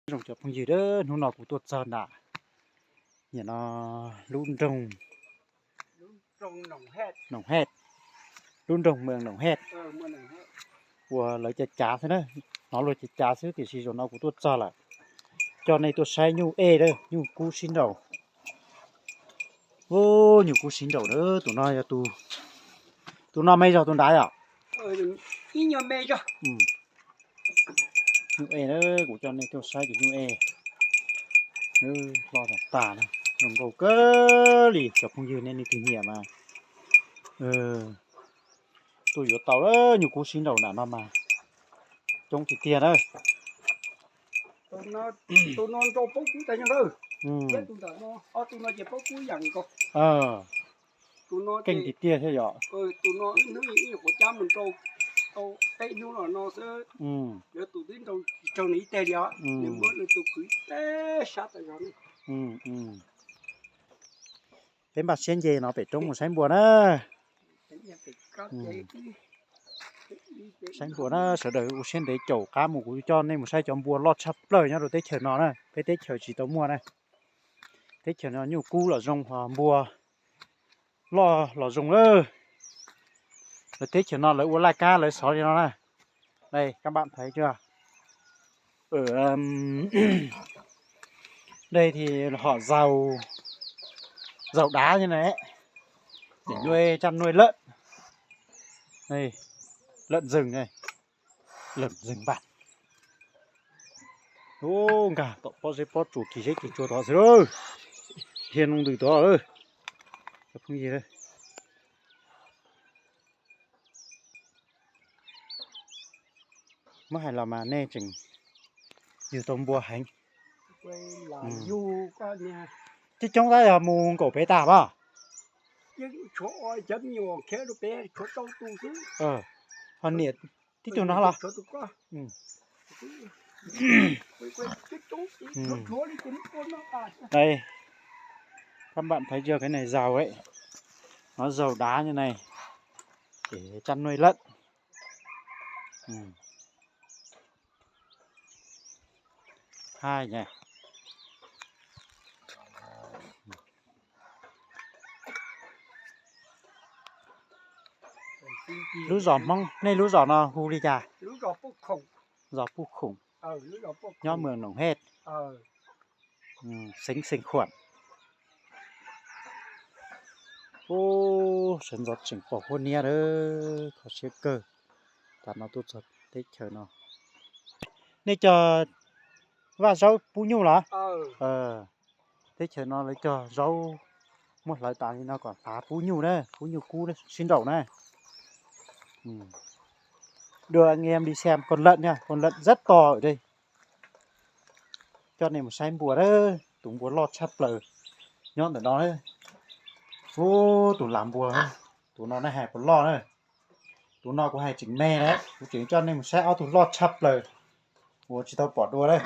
Zoo cov phooj ywg, hnub no kuv tuaj txog nram, nim no lub nroog Noom Hej, lub nroog Moos Noom Hej uas lawv cav cav xwb na, hnov luag cav cav xwb, tiam sis zaum no kuv tuaj txog lawm, coj nej tuaj saib nyuj ej, nyuj kub sib nraus. Nyuj kub sib nraus na, tus no yog tus, tus no me zog tus nrad yom? Nyuj ej na, kuv coj nej tuaj saib cov nyuj ej. Loj tas tas, zoo nkauj kawg li cov phooj ywg, nej leej twg nyiam mas tuaj yuav tau. Nyuj kub sib nraus nram no mas coob tiag tiag na. Tus no nrau paub kub tas nyob ntawd, tus ntawm no, ob tus no ces paub kub yam nkaus. Keej tiag tiag thiab yom. Tus no ib hnub ib nyuag quav cab mus nrau tau peb hnub los no xwb, yuav tus twb nrau tsis tsawg nws ib teg li os, nws muab nws tus kwv teb sab tas zog. Peb npaj siab nce no pem roob mus saib npua na. Saib npua na, sawv daws ua siab ntev caum qab mus, kuv coj nej mus saib cov npua loj tshaj plaws nyob rau teb chaws no na, peb teb chaws tsis tau muaj na. Teb chaws no nyuj kub los zoo, npua loj los zoo lawm. Lawv teb chaws no lawv ua laj kab lawv xov li no na. Đây, các bạn thấy chưa? Đây thì họ giàu, giàu đá như này ấy, để nuôi, chăn nuôi lợn. Đây, lợn rừng này, lợn rừng bản. Ub, nkag tom pob zeb pob tsuas, kis zeb kis tsua tod xwb lauj. Hiaj noo ntws tod. Muab hais los mas nej tseem yug tau npua heev. Coob coob tab yog mus nkaum pem tas as. Ho niam tib tug no los. Các bạn thấy chưa, cái này giàu ấy. Nó giàu đá như này. Để chăn nuôi lợn. Hay nhỉ. Lub zos Hmoob, nej lub zos no hu li cas? Zos Puj Khoom, nyob moos Noom Hej, xeev Xeev Khuam. Ub, sawv ntxov tseem pom huab niab lawm, kho siab kawg. Tam no tuaj txog teb chaws no, nej cog vaj zaub pub nyuj los? Teb chaws no lawv cog zaub, muab hlawv tas li no kom tav pub nyuj na, pub nyuj kub sib nraus na. Đưa anh em đi xem con lợn nha, con lợn rất to ở đây. Coj nej mus saib npua na, tus npua loj tshaj plaws nyob ntawm no na. Ub, tus lam npua, tus no nej hais puas loj na. Tus no kuv hais tseem me na, kuv tseem coj nej mus saib ob tug loj tshaj plaws uas tsis tau pom dua na.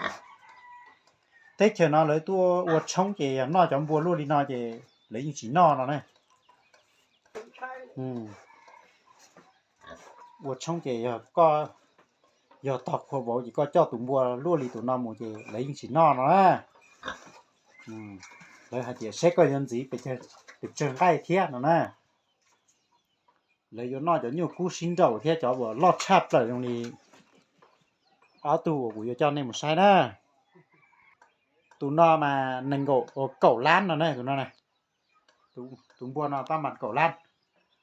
Teb chaws no lawv tuaj ua tshoob ces yog noj cov npua luaj li no ces lawv yeej tsis noj no na. Ua tshoob ces yog koj yog tog qhua vauv ces koj coj tus npua luaj li tus no mus ces lawv yeej tsis noj no na. Lawv hais tias saib koj yuav ntxiv pes tsawg nqaij thiab no na. Lawv yuav noj cov nyuj kub sib nraus thiab cov uas loj tshaj plaws zoo li ob tug uas kuv yuav coj nej mus saib na. Tus no mas nees nkaum, kaum lab no na, tus no na. Tus npua no pab mas kaum lab,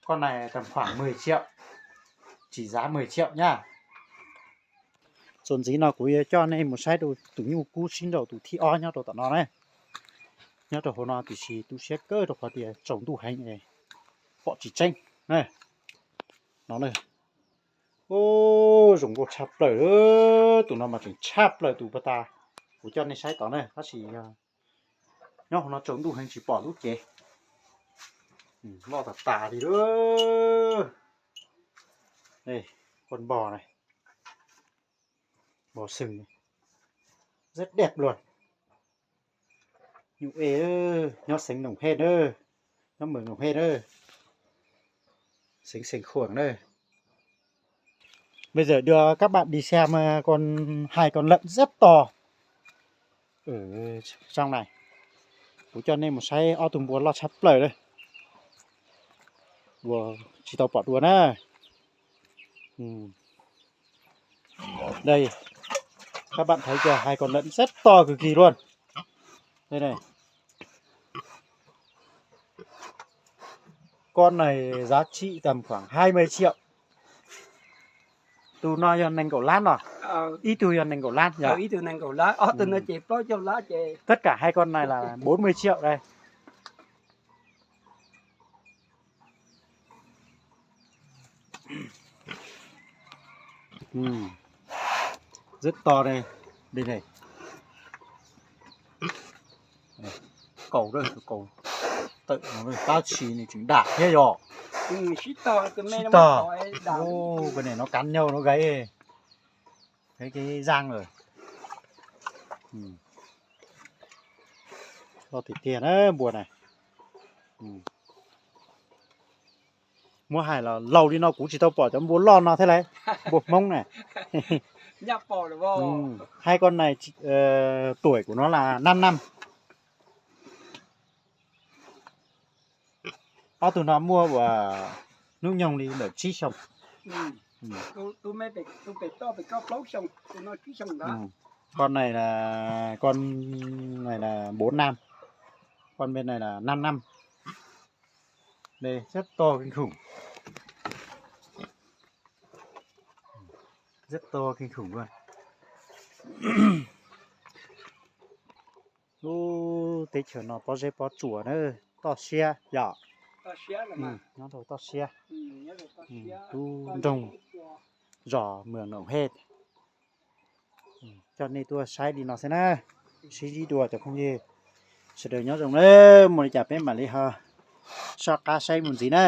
koj nais tag khuam mười triệu, trị giá mười triệu nha. Txuas ntxiv no kuv yuav coj nej mus saib rau tus nyuj kub sib nraus tus thib ob nyob rau tom no na. Nyob rau hauv no tiam sis tu siab kawg rau qhov tias tsaus ntuj heev, pom tsis tseeb. No, zoo nkauj tshaj plaws, tus no mas tseem tshaj plaws tus puag ta kuv coj nej saib tod na, tab sis nyob hauv no tsaus ntuj heev tsis pom lub cev. Loj tas tas li lawm. Con bò này, bò sừng rất đẹp luôn. Nyuj ej, nyob xeev Noom Hej na, nyob moos Noom Hej na, xeev Xeev Khuam na. Bây giờ đưa các bạn đi xem con, hai con lợn rất to. Ov, kuv coj nej mus saib ob tug npua loj tshaj plaws lawm uas tsis tau pom dua na. Đây, các bạn thấy chưa, hai con lợn rất to cực kỳ luôn. Đây này. Con này giá trị tầm khoảng hai mươi triệu. Tus no yog nees nkaum lab no. Ib tug yog nees nkaum lab, yog ib tug nees nkaum lab, ob tug no ces plaub caug lab ces. Tất cả hai con này là bốn mươi triệu đây. Rất to đây. Đây này. Kaus, kaus tawm no, tab sis nws tseem dam thiab yog. Sib tog, cái này nó cắn nhau nó gãy, gãy cái răng rồi. Loj tiag tiag na npua na. Muab hais los laus li no kuv tsis tau pom cov npua loj no thiab lauj, npua Hmoob na. Hai con này, tuổi của nó là năm năm. Ob tug no muaj uas hnub nyoog li ntawm tsib xyoos. Con này là, con này là bốn năm. Con bên này là năm năm. Đây, rất to kinh khủng. Rất to kinh khủng luôn. Lub teb chaws no pob zeb pob tsuas na, toj siab yom. Nyob rau toj siab, lub nroog zos Mường Nọng Hê. Coj nej tuaj saib li no xwb na, sib ntsib dua cov phooj ywg sawv daws nyob zoo na, muaj li cas peb mam li ho soj qab saib mus ntxiv na.